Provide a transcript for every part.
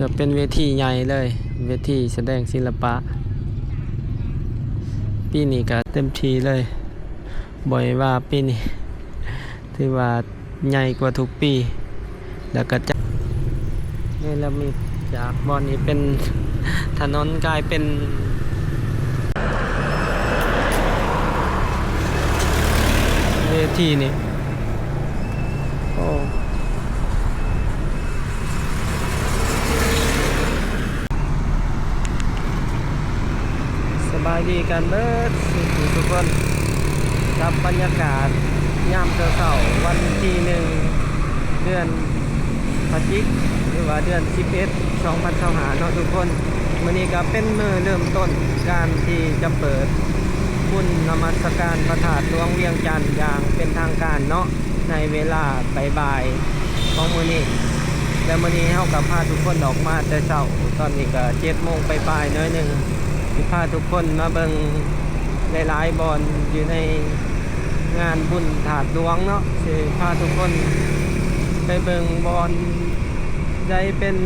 ກໍເປັນເວທີໃຫຍ່ເລີຍ, ເວທີສະແດງສິລະປະ ປີນີ້ກໍເຕັມທີ່ເລີຍ. ບໍ່ວ່າປີນີ້ຖືວ່າໃຫຍ່ກວ່າທຸກປີ ແລ້ວກໍຈະເນລະມິດຈາກບ່ອນນີ້ເປັນຖະໜົນ ກາຍເປັນເວທີນີ້. ໂອ້ ສະບາຍດີກັນເບິດສູ່ຜູ້ສູ່ຄົນ ກັບບັນຍາກາດຍາມເຊົ້າໆ ວັນທີໜຶ່ງ ເດືອນພະຈິກ ຫຼືວ່າເດືອນສິບເອັດ ສອງພັນຊາວຫ້າເນາະທຸກຄົນ. ມື້ນີ້ກໍເປັນມື້ເລີ່ມຕົ້ນການທີ່ຈະເປີດບຸນນະມັດສະການພະທາດຫຼວງວຽງຈັນຢ່າງເປັນທາງການເນາະ ໃນເວລາບ່າຍໆຂອງມື້ນີ້ ແລະ ມື້ນີ້ເຮົາກໍພາທຸກຄົນອອກມາແຕ່ເຊົ້າ, ຕອນນີ້ກໍເຈັດໂມງປາຍໆໜ້ອຍໜຶ່ງ ຊິພາທຸກຄົນມາເບິ່ງຫຼາຍໆບ່ອນຢູ່ໃນງານບຸນທາດຫຼວງເນາະ, ຊິພາທຸກຄົນໄປເບິ່ງບ່ອນໃດເປັນ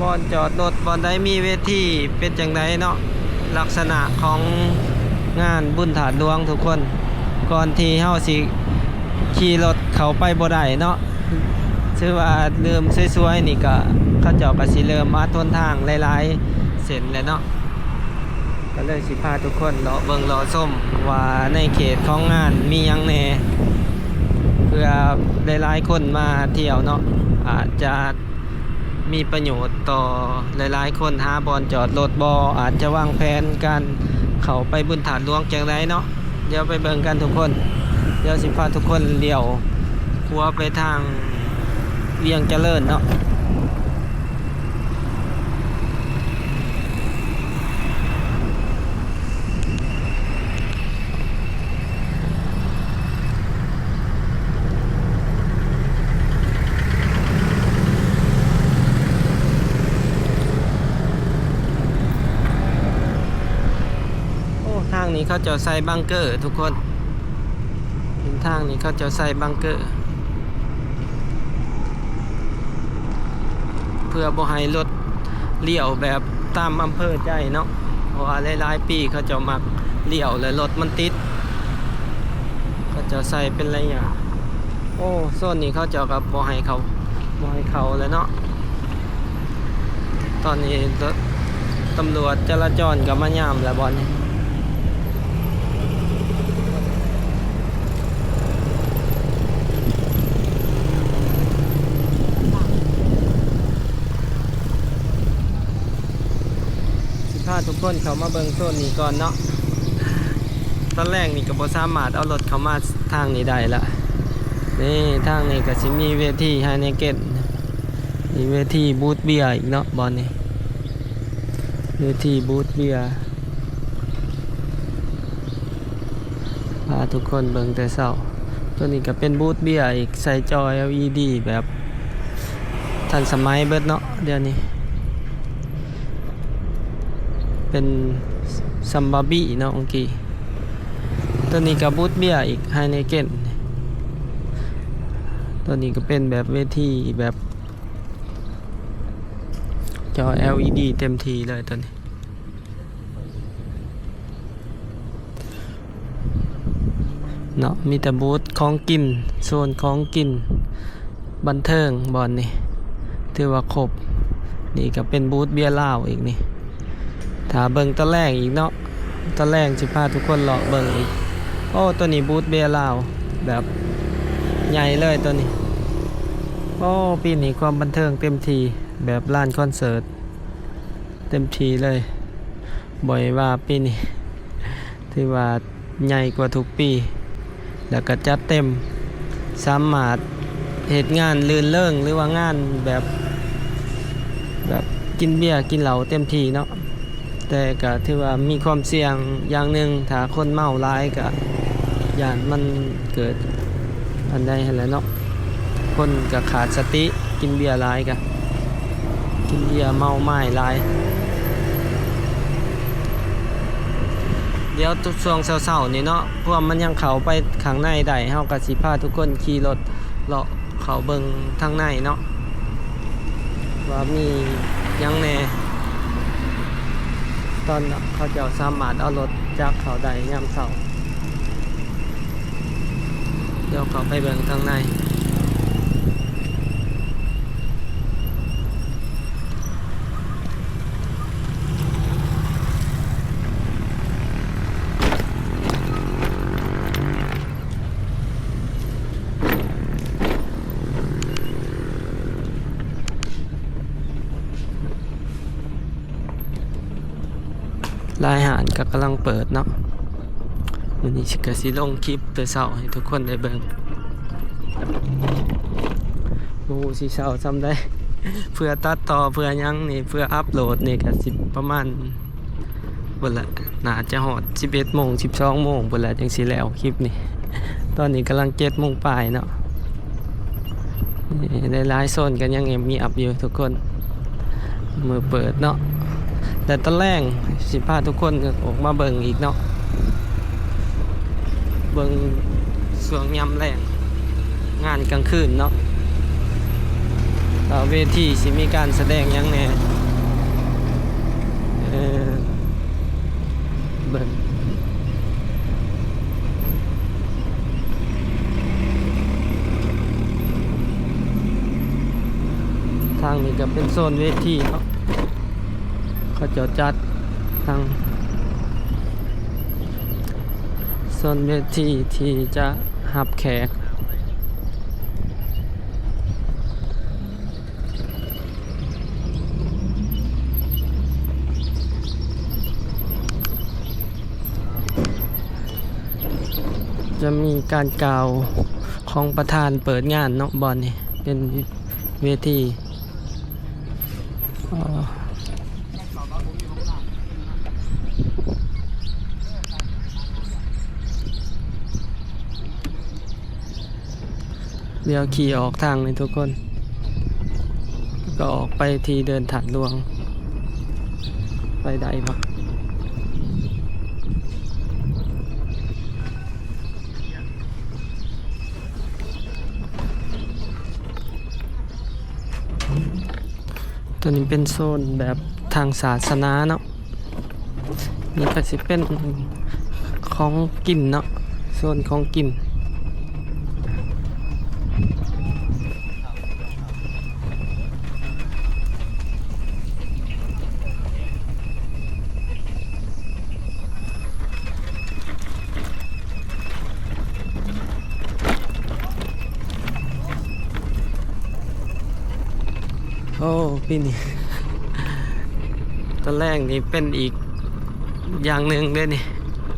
ບ່ອນຈອດລົດ ບ່ອນໃດມີເວທີ ເປັນຈັ່ງໃດເນາະ ລັກສະນະຂອງງານບຸນທາດຫຼວງທຸກຄົນ. ກ່ອນທີ່ເຮົາຊິຂີ່ລົດເຂົ້າໄປບໍ່ໄດ້ເນາະ ຖືວ່າເລີ່ມສວຍໆນີ້ ກໍເຂົາເຈົ້າກໍຊິເລີ່ມອັດຫົນທາງຫຼາຍໆເສັ້ນແລ້ວເນາະ. ກໍເລີຍຊິພາທຸກຄົນເລາະເບິ່ງເລາະຊົມວ່າໃນເຂດຂອງງານມີຫຍັງແດ່ ເພື່ອຫຼາຍໆຄົນມາທ່ຽວເນາະ ອາດຈະມີປະໂຫຍດຕໍ່ຫຼາຍໆຄົນ ຫາບ່ອນຈອດລົດບໍ່ ອາດຈະວາງແຜນການເຂົ້າໄປບຸນທາດຫຼວງຈັ່ງໃດເນາະ. ດຽວໄປເບິ່ງກັນທຸກຄົນ, ດຽວຊິພາທຸກຄົນລ້ຽວຂົວໄປທາງວຽງຈະເລີນເນາະ. ໂອ້ ທາງນີ້ເຂົາເຈົ້າໃສ່ບັງເກີທຸກຄົນ, ເສັ້ນທາງນີ້ເຂົາເຈົ້າໃສ່ບັງເກີ ເພື່ອບໍ່ໃຫ້ລົດລ້ຽວແບບຕາມອຳເພີໃຈເນາະ, ເພາະວ່າຫຼາຍໆປີເຂົາເຈົ້າມັກລ້ຽວແລ້ວລົດມັນຕິດ, ເຂົາເຈົ້າໃສ່ເປັນໄລຍະ. ໂອ້ ໂຊນນີ້ເຂົາເຈົ້າກໍບໍ່ໃຫ້ເຂົ້າ ບໍ່ໃຫ້ເຂົ້າແລ້ວເນາະ. ຕອນນີ້ຕຳຫຼວດຈະລາຈອນກໍມາຍາມແລ້ວບ່ອນນີ້. ຊິພາທຸກຄົນເຂົ້າມາເບິ່ງໂຊນນີ້ກ່ອນເນາະ. ຕອນແລງນີ້ກໍບໍ່ສາມາດເອົາລົດເຂົ້າມາທາງນີ້ໄດ້ລະ. ນີ້ ທາງນີ້ກໍຊິມີເວທີໄຮເນເກັນ, ມີເວທີບູດເບຍອີກເນາະບ່ອນນີ້, ເວທີບູດເບຍ. ພາທຸກຄົນເບິ່ງແຕ່ເຊົ້າ. ໂຕນີ້ກໍເປັນບູດເບຍອີກ, ໃສ່ຈໍ ແອລອີດີ ແບບທັນສະໄໝເບິດເນາະ ດຽວນີ້. ເປັນຊຳບາບີເນາະ ເມື່ອກີ້. ໂຕນີ້ກໍບູດເບຍອີກ ໄຮເນເກັນ. ໂຕນີ້ກໍເປັນແບບເວທີແບບຈໍ ແອລອີດີ ເຕັມທີ່ເລີຍໂຕນີ້. ເນາະ ມີແຕ່ບູດຂອງກິນ, ໂຊນຂອງກິນບັນເທີງບ່ອນນີ້ ຖືວ່າຄົບ. ນີ້ກໍເປັນບູດເບຍລາວອີກນີ້. ຖ້າເບິ່ງຕອນແລງອີກເນາະ, ຕອນແລງຊິພາທຸກຄົນເລາະເບິ່ງອີກ. ໂອ້ ໂຕນີ້ບູດເບຍລາວແບບໃຫຍ່ເລີຍໂຕນີ້. ໂອ້ ປີນີ້ຄວາມບັນເທີງເຕັມທີ່ ແບບລານຄອນເສີດເຕັມທີ່ເລີຍ. ບໍ່ວ່າປີນີ້ຖືວ່າໃຫຍ່ກວ່າທຸກປີ ແລ້ວກໍຈັດເຕັມ, ສາມາດເຮັດງານລື່ນເລີງ ຫຼືວ່າງານແບບ ແບບກິນເບຍກິນເຫຼົ້າເຕັມທີ່ເນາະ. ແຕ່ກໍຖືວ່າມີຄວາມສ່ຽງຢ່າງໜຶ່ງ, ຖ້າຄົນເມົາຫຼາຍກໍຢ້ານມັນເກີດອັນໃດຫັ້ນແຫຼະເນາະ, ຄົນກໍຂາດສະຕິ. ກິນເບຍຫຼາຍກະ ກິນເບຍເມົາໝ້າຍຫຼາຍ. ດຽວຊ່ວງເຊົ້າໆນີ້ເນາະ ພວກມັນຍັງເຂົ້າໄປຂ້າງໃນໄດ້ ເຮົາກະຊິພາທຸກຄົນຂີ່ລົດເລາະເຂົ້າເບິ່ງທາງໃນເນາະ ວ່າມີ ຫຍັງແດ່. ຕອນເຂົາເຈົ້າສາມາດເອົາລົດຈັກເຂົ້າໄດ້ຍາມເຊົ້າ. ດຽວເຂົ້າໄປເບິ່ງທາງໃນ. ຫຼາຍຮ້ານກໍກຳລັງເປີດເນາະ. ມື້ນີ້ຊິ ກໍຊິລົງຄລິບແຕ່ເຊົ້າໃຫ້ທຸກຄົນໄດ້ເບິ່ງ. ບໍ່ຮູ້ຊິເຊົ້າສ່ຳໃດ ເພື່ອຕັດຕໍ່ ເພື່ອຫຍັງນີ້ ເພື່ອອັບໂຫຼດນີ້ ກໍຊິປະມານພຸ້ນລະ ໜ້າຈະຮອດສິບເອັດໂມງ ສິບສອງໂມງພຸ້ນລະ ຈັ່ງຊິແລ້ວຄລິບນີ້. ຕອນນີ້ກຳລັງເຈັດໂມງປາຍເນາະ. ນີ້ ຫຼາຍໆໂຊນກໍຍັງງຽບໆຢູ່ທຸກຄົນ ມື້ເປີດເນາະ. ແລະຕອນແລງຊິພາທຸກຄົນອອກມາເບິ່ງອີກເນາະ ເບິ່ງຊ່ວງຍາມແລງ ງານກາງຄືນເນາະ ວ່າເວທີຊິມີການສະແດງຫຍັງແດ່. ເອີ ເບິ່ງ ທາງນີ້ກໍເປັນໂຊນເວທີເນາະ ເຂົາເຈົ້າຈັດທາງໂຊນເວທີທີ່ຈະຮັບແຂກ. ຈະມີການກ່າວຂອງປະທານເປີດງານເນາະ. ບ່ອນນີ້ເປັນເວທີ ດຽວຂີ່ອອກທາງນີ້ທຸກຄົນ ກໍອອກໄປທີ່ເດີ່ນທາດຫຼວງ ໄປໄດ້ບໍ່? ຕົວນີ້ເປັນໂຊນແບບທາງສາສະໜາເນາະ. ນີ້ກໍຊິເປັນຂອງກິນເນາະ ໂຊນຂອງກິນ. ໂອ້ ປີນີ້ ຕອນແລງນີ້ເປັນອີກຢ່າງໜຶ່ງເດ້ນີ້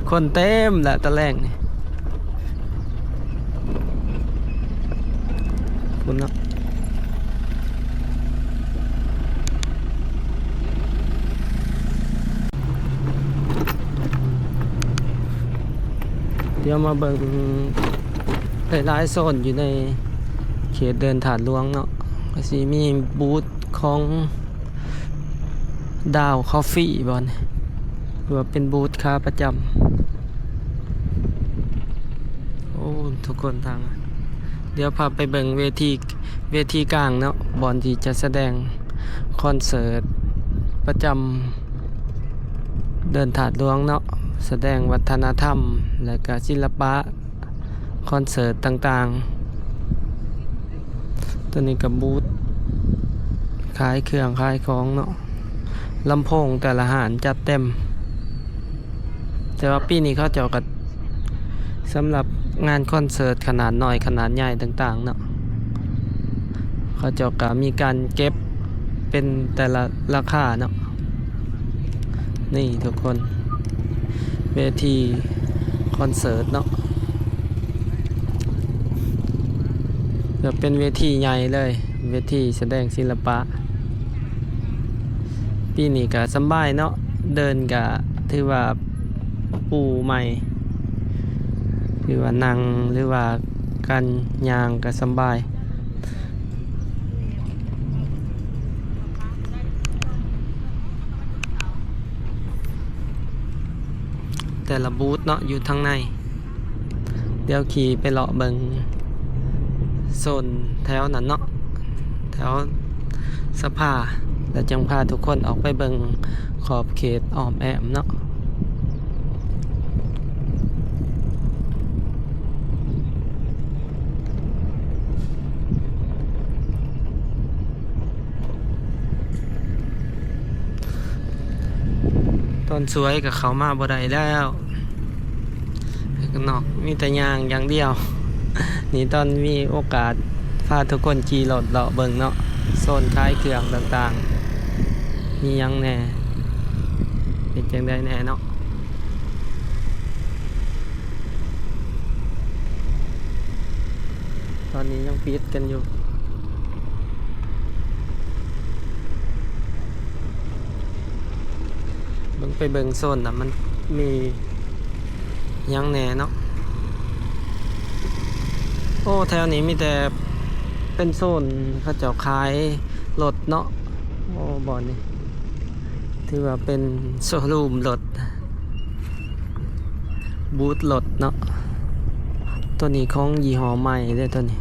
ຄົນເຕັມລະຕອນແລງນີ້ ພຸ້ນເນາະ. ດຽວມາເບິ່ງຫຼາຍໆໂຊນຢູ່ໃນເຂດເດີ່ນທາດຫຼວງເນາະ ກໍຊິມີບູດຂອງດາວຄອບຟີ ບ່ອນນີ້ ຫຼືວ່າເປັນບູດຂາປະຈຳ. ໂອ້ ທຸກຄົນທາງ ດຽວພາໄປເບິ່ງເວທີ ເວທີກາງເນາະ ບ່ອນທີ່ຈະສະແດງຄອນເສີດປະຈຳເດີ່ນທາດຫຼວງເນາະ ສະແດງວັດທະນະທຳ ແລະກະສິລະປະ ຄອນເສີດຕ່າງໆ. ຕົວນີ້ກະບູດຂາຍເຄື່ອງຂາຍຂອງເນາະ ລຳໂພງແຕ່ລະຮ້ານຈັດເຕັມ. ແຕ່ວ່າປີນີ້ເຂົາເຈົ້າກໍ ສຳລັບງານຄອນເສີດຂະໜາດນ້ອຍຂະໜາດໃຫຍ່ຕ່າງໆເນາະ ເຂົາເຈົ້າກໍມີການເກັບເປັນແຕ່ລະລາຄາເນາະ. ນີ້ທຸກຄົນ ເວທີຄອນເສີດເນາະ ກໍເປັນເວທີໃຫຍ່ເລີຍ ເວທີສະແດງສິລະປະ. ປີນີ້ກະສຳບາຍເນາະ ເດີ່ນກະຖືວ່າປູໃໝ່ ຖືວ່ານັ່ງ ຫຼືວ່າການຍ່າງກະສຳບາຍ. ແຕ່ລະບູດເນາະ ຢູ່ທາງໃນ. ດຽວຂີ່ໄປເລາະເບິ່ງໂຊນແຖວນັ້ນເນາະ ແຖວ ສະພາ ແລ້ວຈັ່ງພາທຸກຄົນອອກໄປເບິ່ງຂອບເຂດອ້ອມແອ້ມເນາະ. ຕອນສວຍກໍເຂົ້າມາບໍ່ໄດ້ແລ້ວ. ນອກມີແຕ່ຍ່າງຢ່າງດຽວ. ນີ້ຕອນມີໂອກາດພາທຸກຄົນຂີ່ລົດເລາະເບິ່ງເນາະ ໂຊນຂາຍເຄື່ອງຕ່າງໆ ມີຫຍັງແດ່ ເປັນຈັ່ງໃດແດ່ເນາະ. ຕອນນີ້ຍັງປິດກັນຢູ່. ເບິ່ງ ໄປເບິ່ງໂຊນນະ ມັນມີຫຍັງແດ່ເນາະ. ໂອ້ ແຖວນີ້ມີແຕ່ເປັນໂຊນເຂົາເຈົ້າຂາຍລົດເນາະ. ໂອ້ ບ່ອນນີ້ຖືວ່າເປັນໂຊຣູມລົດ. ບູດລົດເນາະ. ຕົວນີ້ຂອງຍີ່ຫໍ້ໃໝ່ເດ້ ຕົວນີ້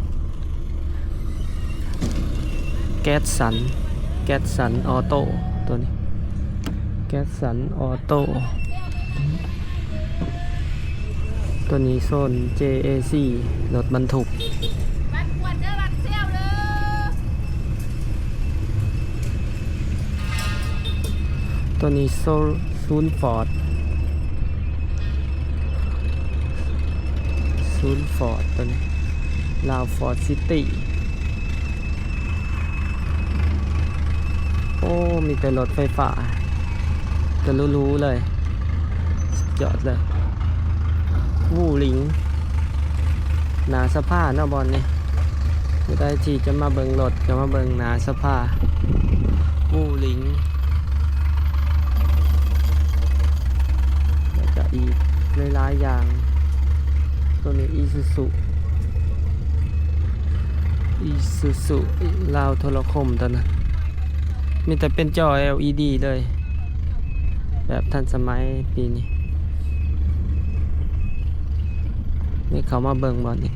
ແກັດສັນ ແກັດສັນອໍໂຕ້ ຕົວນີ້ ແກັດສັນອໍໂຕ້. ຕົວນີ້ໂຊນເຈເອຊີ ລົດບັນທຸກ. ຕົວນີ້ໂຊນ ສູນຟອດ ສູນຟອດ ຕົວນີ້ ລາວຟອດຊິຕີ. ໂອ້ ມີແຕ່ລົດໄຟຟ້າ ກະຫຼູໆເລີຍ. ຍອດເລີຍ ວູລິງ ໜ້າສະພາເນາະບ່ອນນີ້. ຜູ້ໃດທີ່ຈະມາເບິ່ງລົດກໍມາເບິ່ງໜ້າສະພາ ວູລິງ ແລ້ວກະອີກຫຼາຍໆຢ່າງ. ຕົວນີ້ອີຊູຊູ ອີຊູຊູ ລາວໂທລະຄົມ ຕົວນັ້ນມີແຕ່ເປັນຈໍແອລອີດີເລີຍ. ແບບທັນສະໄໝປີນີ້. ນີ້ເຂົ້າມາເບິ່ງບ່ອນນີ້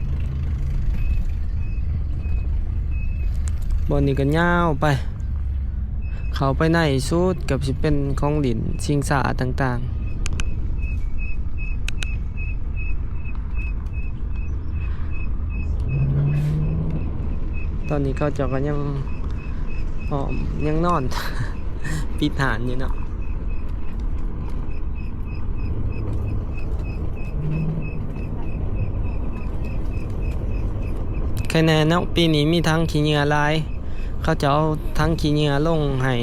ບ່ອນນີ້ກໍຍາວໄປ ເຂົ້າໄປໃນສຸດກໍຊິເປັນຂອງຫຼິ້ນ ຊິງຊ້າຕ່າງໆ. ຕອນນີ້ເຂົາເຈົ້າກໍຍັງອ້ອມ ຍັງນອນ ປິດຮ້ານຢູ່ເນາະ. ໃຄແນ່ເນາະ ປີນີ້ມີຖັງຂີ້ເຫຍື້ອຫຼາຍ ເຂົາເຈົ້າເອົາຖັງຂີ້ເຫຍື້ອລົງໃຫ້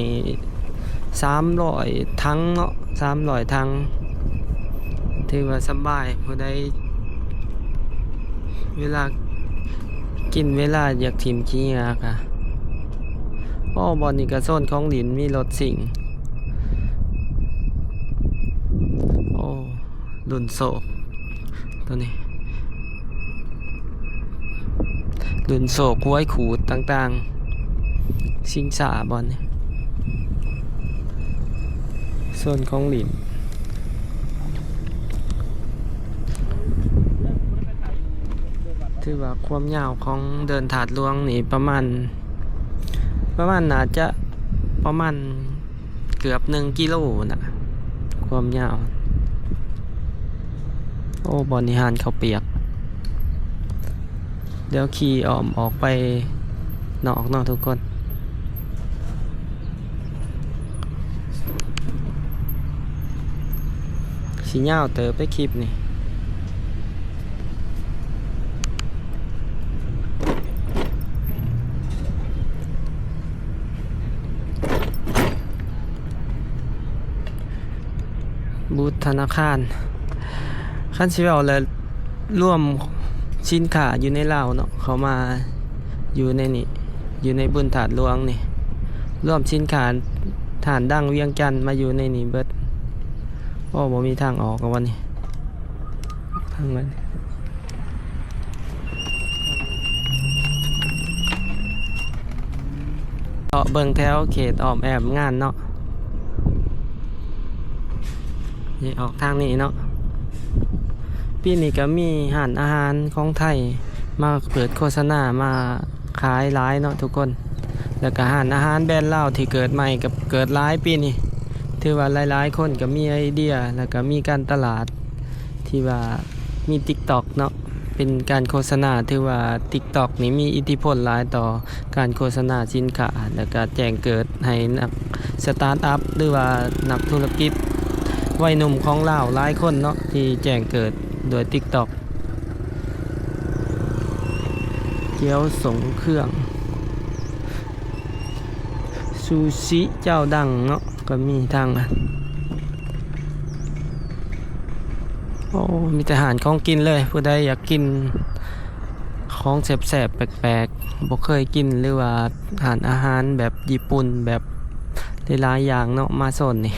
ສາມຮ້ອຍຖັງເນາະ ສາມຮ້ອຍຖັງ ຖືວ່າສະບາຍ. ຜູ້ໃດເວລາກິນ ເວລາຢາກຖິ້ມຂີ້ເຫຍື້ອກະ ໂອ້ ບ່ອນນີ້ກະໂຊນຂອງຫຼິ້ນ ມີລົດຊິງ. ໂອ້ ລຸ້ນໂຊກ ຕົວນີ້ ລຸ້ນໂຊກ ຫວຍຂູດຕ່າງໆ ຊິງຊ້າບ່ອນນີ້ ໂຊນຂອງຫຼິ້ນ. ຖືວ່າຄວາມຍາວຂອງເດີ່ນທາດຫຼວງນີ້ປະມານ ປະມານ ໜ້າຈະປະມານເກືອບໜຶ່ງກິໂລນະ ຄວາມຍາວ. ໂອ້ ບ່ອນນີ້ຮ້ານເຂົ້າປຽກ. ດຽວຂີ່ອ້ອມອອກໄປນອກເນາະທຸກຄົນ. ຊິຍາວເຕີບເດ້ຄລິບນີ້. ບູດທະນາຄານ ຄັນຊິເວົ້າແລ້ວ ລວມສິນຄ້າຢູ່ໃນລາວເນາະ ເຂົ້າມາຢູ່ໃນນີ້ ຢູ່ໃນບຸນທາດຫຼວງນີ້ ລວມສິນຄ້າຮ້ານດັງວຽງຈັນມາຢູ່ໃນນີ້ເບິດ. ໂອ້ ບໍ່ມີທາງອອກແລ້ວບັດນີ້ ທາງນັ້ນ ເລາະເບິ່ງແຖວເຂດອ້ອມແອ້ມງານເນາະ. ນີ້ອອກທາງນີ້ເນາະ. ປີນີ້ກໍມີຮ້ານອາຫານຂອງໄທມາເປີດໂຄສະນາ ມາຂາຍຫຼາຍເນາະທຸກຄົນ. ແລ້ວກະຮ້ານອາຫານແບຣນລາວທີ່ເກີດໃໝ່ກໍເກີດຫຼາຍປີນີ້ ຖືວ່າຫຼາຍໆຄົນກໍມີໄອເດຍ ແລ້ວກະມີການຕະຫຼາດທີ່ວ່າມີຕິກຕັອກເນາະ ເປັນການໂຄສະນາ. ຖືວ່າຕິກຕັອກນີ້ມີອິດທິພົນຫຼາຍຕໍ່ການໂຄສະນາສິນຄ້າ ແລ້ວກະແຈ້ງເກີດໃຫ້ນັກສະຕາດອັບ ຫຼືວ່ານັກທຸລະກິດໄວໜຸ່ມຂອງລາວຫຼາຍຄົນເນາະ ທີ່ແຈ້ງເກີດດ້ວຍຕິກຕັອກ. ກຽວສົ່ງເຄື່ອງ ຊູຊິເຈົ້າດັງເນາະ ກໍມີທາງ ໂອ້ ມີແຕ່ຮ້ານຂອງກິນເລີຍ. ຜູ້ໃດຢາກກິນຂອງແຊບໆ ແປກໆ ບໍ່ເຄີຍກິນ ຫຼືວ່າຮ້ານອາຫານແບບຍີ່ປຸ່ນ ແບບຫຼາຍໆຢ່າງເນາະ ມາໂຊນນີ້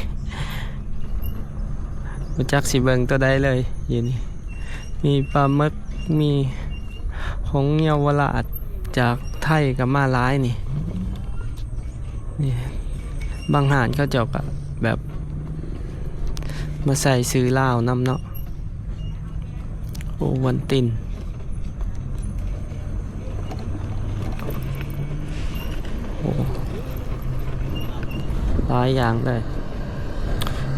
ບໍ່ຈັກຊິເບິ່ງຕົວໃດເລີຍຢູ່ນີ້. ມີປາໝຶກ ມີ ຫົງເຍົາວະລາດຈາກໄທກໍມາຫຼາຍນີ້ ນີ້ ບາງຮ້ານເຂົາເຈົ້າກໍແບບມາໃສ່ຊື່ລາວນຳເນາະ ໂອວັນຕິນ ໂອ້ ຫຼາຍຢ່າງເລີຍ.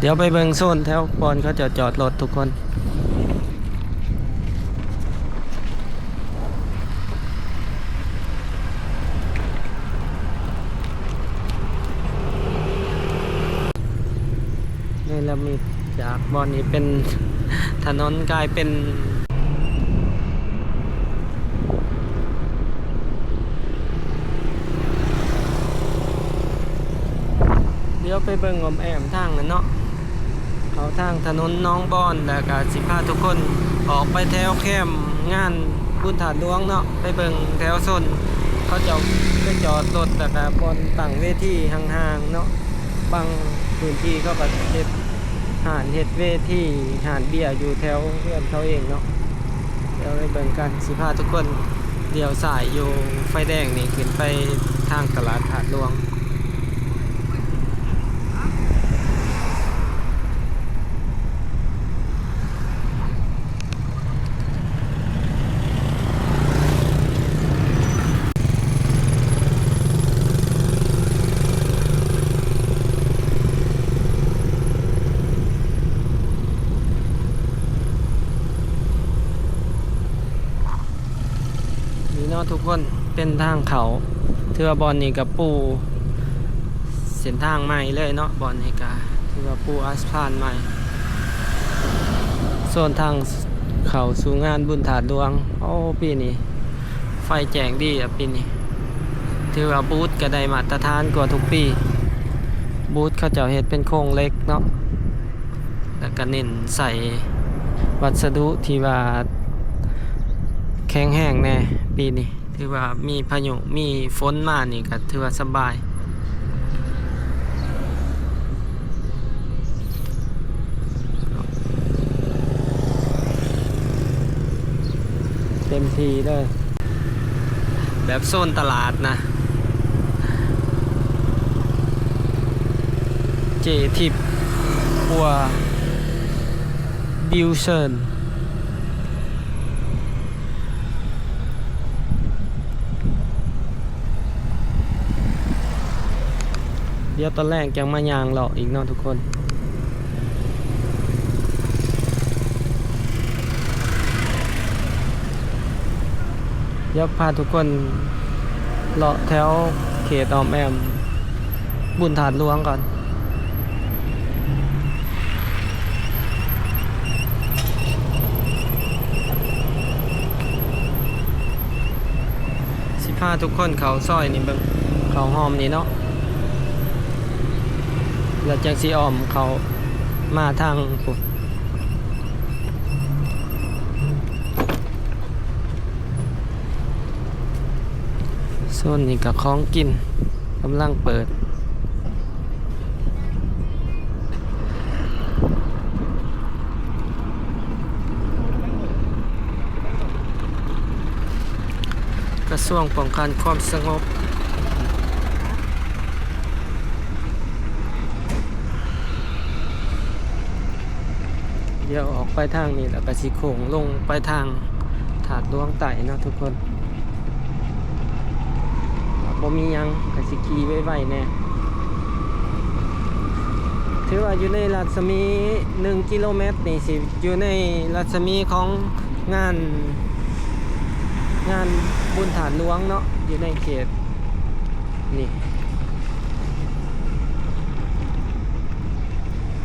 ດຽວໄປເບິ່ງໂຊນແຖວບ່ອນເຂົາເຈົ້າຈອດລົດທຸກຄົນ. ເນລະມິດຈາກບ່ອນນີ້ເປັນຖະໜົນກາຍເປັນ ດຽວໄປເບິ່ງອ້ອມແອ້ມທາງນັ້ນເນາະ ເຂົ້າທາງຖະໜົນໜອງບອນ ແລ້ວກະຊິພາທຸກຄົນອອກໄປແຖວແຄມງານບຸນທາດຫຼວງເນາະ ໄປເບິ່ງແຖວໂຊນເຂົາເຈົ້າໄປຈອດລົດ ແລ້ວກະບ່ອນຕັ້ງເວທີຫ່າງໆເນາະ. ບາງພື້ນທີ່ເຂົາກໍເຮັດຮ້ານເຮັດເວທີ ຮ້ານເບຍຢູ່ແຖວເຮືອນເຂົາເອງເນາະ. ດຽວໄປເບິ່ງກັນ ຊິພາທຸກຄົນລ້ຽວຊ້າຍຢູ່ໄຟແດງນີ້ ຂຶ້ນໄປທາງຕະຫຼາດທາດຫຼວງ. ນີ້ເນາະທຸກຄົນ ເປັນທາງເຂົ້າ ຖືວ່າບ່ອນນີ້ກະປູເສັ້ນທາງໃໝ່ເລີຍເນາະ. ບ່ອນນີ້ກະຖືວ່າປູອາສພານໃໝ່ ໂຊນທາງເຂົ້າສູ່ງານບຸນທາດຫຼວງ. ໂອ້ ປີນີ້ໄຟແຈ້ງດີລະ ປີນີ້ ຖືວ່າບູດກະໄດ້ມາດຕະຖານກວ່າທຸກປີ. ບູດເຂົາເຈົ້າເຮັດເປັນໂຄງເຫຼັກເນາະ ແລ້ວກະເນັ້ນໃສ່ວັດສະດຸທີ່ວ່າແຂງແຮງແດ່ ປີນີ້ຖືວ່າມີພາຍຸມີຝົນມານີ້ກະຖືວ່າສະບາຍ ເຕັມທີ່ເລີຍ. ແບບໂຊນຕະຫຼາດນະ ເຈທິບ ຄົວ ບິວເຊີນ ດຽວຕອນແລງຈັ່ງມາຍ່າງເລາະອີກເນາະທຸກຄົນ. ດຽວພາທຸກຄົນເລາະແຖວເຂດອ້ອມແອ້ມບຸນທາດຫຼວງກ່ອນ. ຊິພາທຸກຄົນເຂົ້າຊອຍນີ້ເບິ່ງ ເຂົ້າຮ່ອມນີ້ເນາະ ແລ້ວຈັ່ງຊິອ້ອມເຂົ້າມາທາງພຸ້ນ. ໂຊນນີ້ກະຂອງກິນກຳລັງເປີດ. ກະຊວງປ້ອງກັນຄວາມສະຫງົບ. ດຽວອອກໄປທາງນີ້ ແລ້ວກະຊິໂຄ້ງລົງໄປທາງທາດຫຼວງໃຕ້ເນາະທຸກຄົນ. ເຮົາ ບໍ່ມີຫຍັງ ກະຊິຂີ່ໄວໆແດ່. ຖືວ່າຢູ່ໃນລັດສະໝີໜຶ່ງກິໂລແມັດນີ້ ຊິຢູ່ໃນລັດສະໝີຂອງງານ ງານບຸນທາດຫຼວງເນາະ ຢູ່ໃນເຂດນີ້.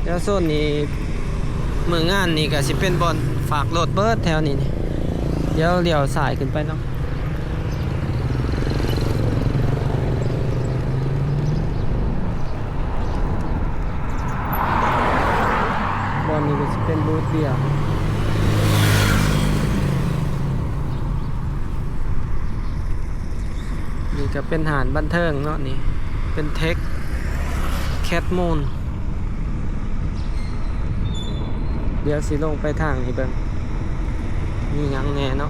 ແຖວໂຊນນີ້ ມື້ງານນີ້ກະຊິເປັນບ່ອນຝາກລົດເບີດແຖວນີ້ນີ້. ດຽວລ້ຽວຊ້າຍຂຶ້ນໄປເນາະ. ບ່ອນນີ້ກະຊິເປັນບູດເບຍ. ນີ້ກະເປັນຮ້ານບັນເທີງເນາະ ນີ້ເປັນເທັກ ແຄດມູນ. ດຽວຊິລົງໄປທາງນີ້ເບິ່ງ ມີຫຍັງແດ່ເນາະ.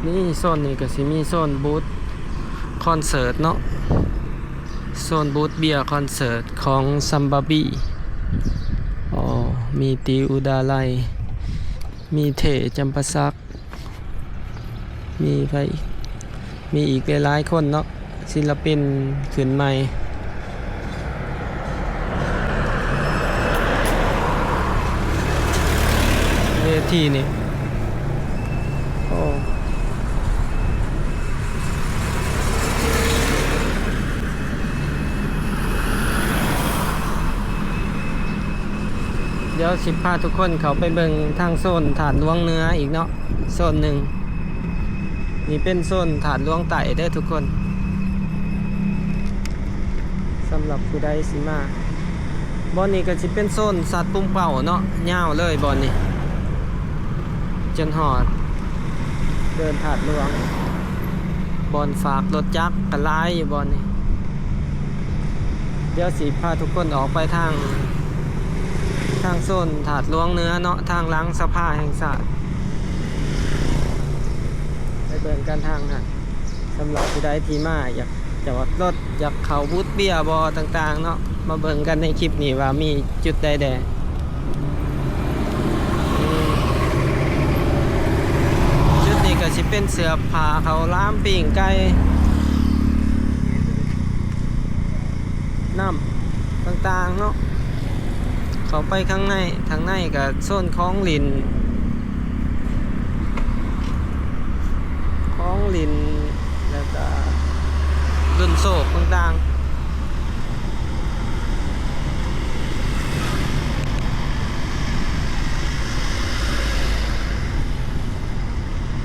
ນີ້ໂຊນນີ້ກະຊິມີໂຊນບູດຄອນເສີດເນາະ ໂຊນບູດເບຍຄອນເສີດຂອງຊຳບາບີ ອໍ ມີຕີອຸດາໄລ ມີເທ ຈຳປາສັກ ມີໃຜອີກ? ມີອີກຫຼາຍໆຄົນເນາະ ສິນລະປິນຂຶ້ນໃໝ່ ເວທີນີ້. ໂອ້ ດຽວຊິພາທຸກຄົນເຂົ້າໄປເບິ່ງທາງໂຊນທາດຫຼວງເໜືອອີກເນາະ ໂຊນໜຶ່ງ. ນີ້ເປັນໂຊນທາດຫຼວງໃຕ້ເດີທຸກຄົນ ສຳລັບຜູ້ໃດຊິມາ. ບ່ອນນີ້ກະຊິເປັນໂຊນສັດປຸງເປົ້າເນາະ ຍາວເລີຍບ່ອນນີ້ ຈົນຮອດເດີ່ນທາດຫຼວງ. ບ່ອນຝາກລົດຈັກກະຫຼາຍຢູ່ບ່ອນນີ້. ດຽວຊິພາທຸກຄົນອອກໄປທາງ ທາງໂຊນທາດຫຼວງເໜືອເນາະ ທາງຫຼັງສະພາແຫ່ງຊາດ ໄປເບິ່ງກັນທາງນັ້ນ. ສຳລັບຜູ້ໃດທີ່ມາຢາກຈອດລົດ ຢາກເຂົ້າບູດເບຍບໍ່ ຕ່າງໆເນາະ ມາເບິ່ງກັນໃນຄລິບນີ້ວ່າມີຈຸດໃດແດ່. ຈຸດນີ້ກະຊິເປັນເສື້ອຜ້າ ເຂົ້າຫຼາມ ປີ້ງໄກ່ ນ້ຳຕ່າງໆເນາະ. ເຂົ້າໄປຂ້າງໃນ ທາງໃນກະໂຊນຂອງຫຼິ້ນ ຂອງຫຼິ້ນ ແລ້ວກະລຸ້ນໂຊກຕ່າງໆ.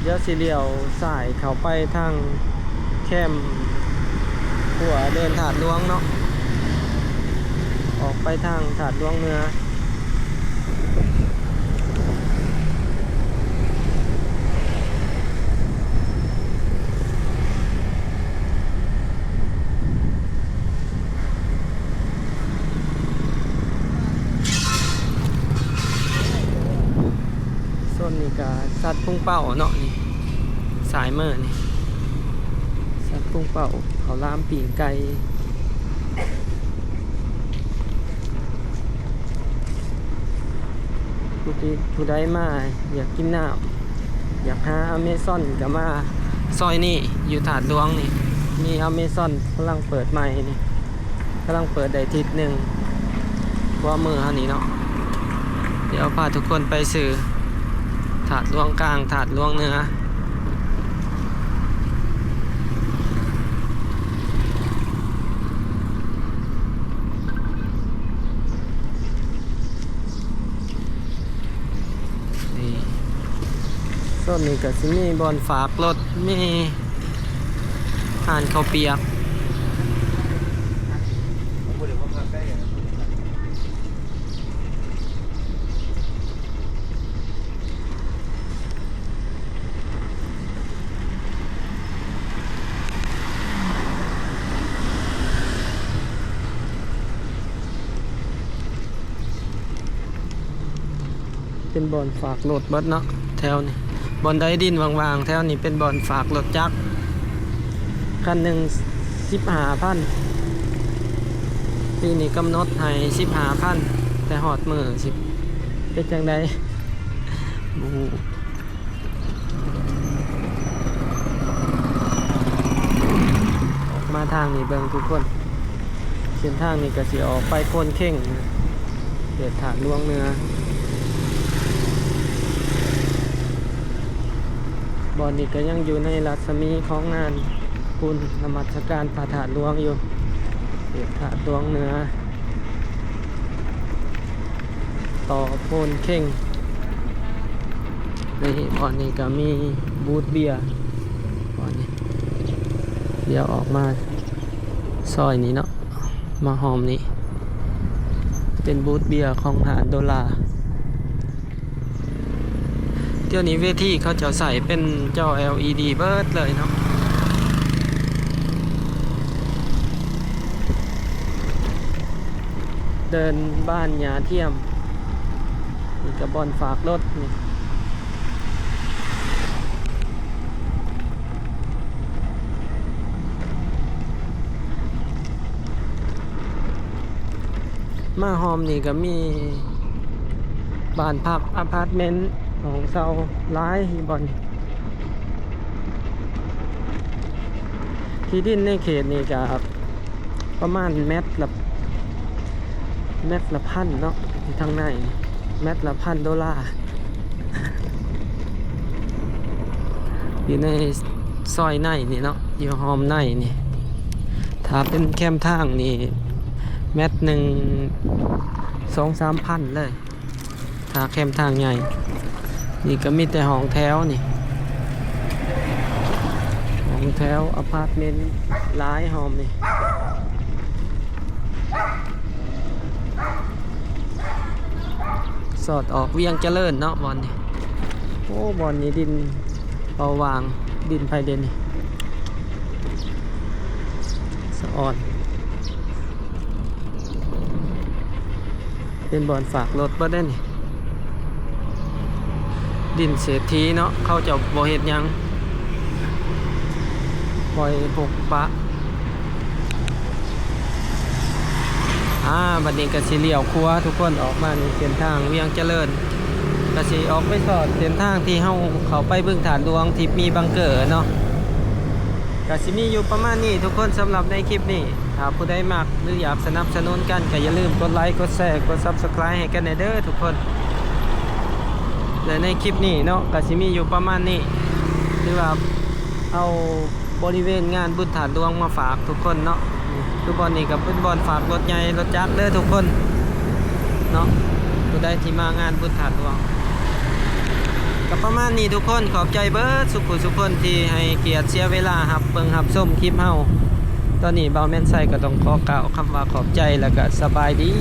ດຽວຊິລ້ຽວຊ້າຍເຂົ້າໄປທາງແຄມຂົວເດີ່ນທາດຫຼວງເນາະ ອອກໄປທາງທາດຫຼວງເໜືອ. ໂຊນນີ້ກະສັດປຸງເປົ້າເນາະ ນີ້ ຊ້າຍມືນີ້ ສັດປຸງເປົ້າ ເຂົ້າຫຼາມ ປີ້ງໄກ່. ຜູ້ທີ່ ຜູ້ໃດມາຢາກກິນນ້ຳ ຢາກຫາອາເມຊອນກະມາຊອຍນີ້ ຢູ່ທາດຫຼວງນີ້ ມີອາເມຊອນກຳລັງເປີດໃໝ່ນີ້ ກຳລັງເປີດໄດ້ທິດໜຶ່ງ ຂວາມືເຮົານີ້ເນາະ. ດຽວພາທຸກຄົນໄປຊື່ທາດຫຼວງກາງ ທາດຫຼວງເໜືອ. ນີ້ ໂຊນນີ້ກະຊິມີບ່ອນຝາກລົດ ມີຮ້ານເຂົ້າປຽກ. ເປັນບ່ອນຝາກລົດເບິດເນາະ ແຖວນີ້ ບ່ອນໃດດິນວ່າງໆ ແຖວນີ້ເປັນບ່ອນຝາກລົດຈັກ. ຄັນໜຶ່ງສິບຫ້າພັນ ປີນີ້ກຳນົດໃຫ້ສິບຫ້າພັນ ແຕ່ຮອດມື້ຊິເຮັດຈັ່ງໃດບໍ່ຮູ້. ອອກມາທາງນີ້ເບິ່ງທຸກຄົນ ເສັ້ນທາງນີ້ກໍຊິອອກໄປໂພນເຄັງ ເຂດທາດຫຼວງເໜືອ. ບ່ອນນີ້ກໍຍັງຢູ່ໃນລັດສະໝີຂອງງານບຸນນະມັດສະການພະທາດຫຼວງຢູ່ ເຂດທາດຫຼວງເໜືອ ຕໍ່ໂພນເຄັງ. ນີ້ ບ່ອນນີ້ກໍມີບູດເບຍ ບ່ອນນີ້ ດຽວອອກມາຊອຍນີ້ເນາະ ມາຮ່ອມນີ້ ເປັນບູດເບຍຂອງຮ້ານໂດລາ. ດຽວນີ້ເວທີເຂົາເຈົ້າໃຊ້ເປັນຈໍ ແອລອີດີ ເບິດເລີຍເນາະ. ເດີ່ນບ້ານຫຍ້າທຽມ ນີ້ກໍບ່ອນຝາກລົດນີ້. ມາຮ່ອມນີ້ກໍມີບ້ານພັກ ອາພາດເມັນ ຫ້ອງເຊົ່າຫຼາຍຢູ່ບ່ອນນີ້. ທີ່ດິນໃນເຂດນີ້ກໍປະມານແມັດລະ ແມັດລະພັນເນາະ ຢູ່ທາງໃນ ແມັດລະພັນໂດລາ. ຢູ່ໃນຊອຍໃນນີ້ເນາະ ຢູ່ຮ່ອມໃນນີ້ ຖ້າເປັນແຄມທາງນີ້ ແມັດໜຶ່ງ ສອງສາມພັນເລີຍ ຖ້າແຄມທາງໃຫຍ່. ນີ້ກໍມີແຕ່ຫ້ອງແຖວນີ້ ຫ້ອງແຖວ ອາພາດເມັນຫຼາຍຫ້ອງນີ້. ສອດອອກວຽງຈະເລີນເນາະ ບ່ອນນີ້. ໂອ້ ບ່ອນນີ້ດິນເປົ່າຫວ່າງ ດິນໃຜເດນີ້ ສະອອນ. ເປັນບ່ອນຝາກລົດເບິດເດ້ນີ້. ດິນເສດຖີເນາະ ເຂົາເຈົ້າບໍ່ເຮັດຫຍັງ ປ່ອຍຮົກປະ. ອ່າ ບັດນີ້ກໍຊິລ້ຽວຂວາທຸກຄົນ ອອກມານີ້ເສັ້ນທາງວຽງຈະເລີນ ກໍຊິອອກໄປສອດເສັ້ນທາງທີ່ເຮົາເຂົ້າໄປບຶງທາດຫຼວງທີ່ມີບັງເກີເນາະ. ກໍຊິມີຢູ່ປະມານນີ້ທຸກຄົນ ສຳລັບໃນຄລິບນີ້. ຖ້າຜູ້ໃດມັກ ຫຼື ຢາກສະໜັບສະໜູນກັນ ກໍຢ່າລືມກົດໄລ ກົດແຊ ກົດ Subscribe ໃຫ້ກັນແດ່ເດີທຸກຄົນ. ແລະ ໃນຄລິບນີ້ເນາະ ກໍຊິມີຢູ່ປະມານນີ້ ຫຼືວ່າເອົາບໍລິເວນງານບຸນທາດຫຼວງມາຝາກທຸກຄົນເນາະ. ຄືບ່ອນນີ້ກໍເປັນບ່ອນຝາກລົດໃຫຍ່ລົດຈັກເດີທຸກຄົນເນາະ ຜູ້ໃດທີ່ມາງານບຸນທາດຫຼວງ. ກໍປະມານນີ້ທຸກຄົນ ຂອບໃຈເບິດສຸຜູ້ສຸຄົນທີ່ໃຫ້ກຽດເສຍເວລາຮັບເບິ່ງຮັບຊົມຄລິບເຮົາ. ຕອນນີ້ບ່າວແມ່ນໄຊກໍຕ້ອງຂໍກ່າວຄຳວ່າຂອບໃຈ ແລ້ວກໍສະບາຍດີ.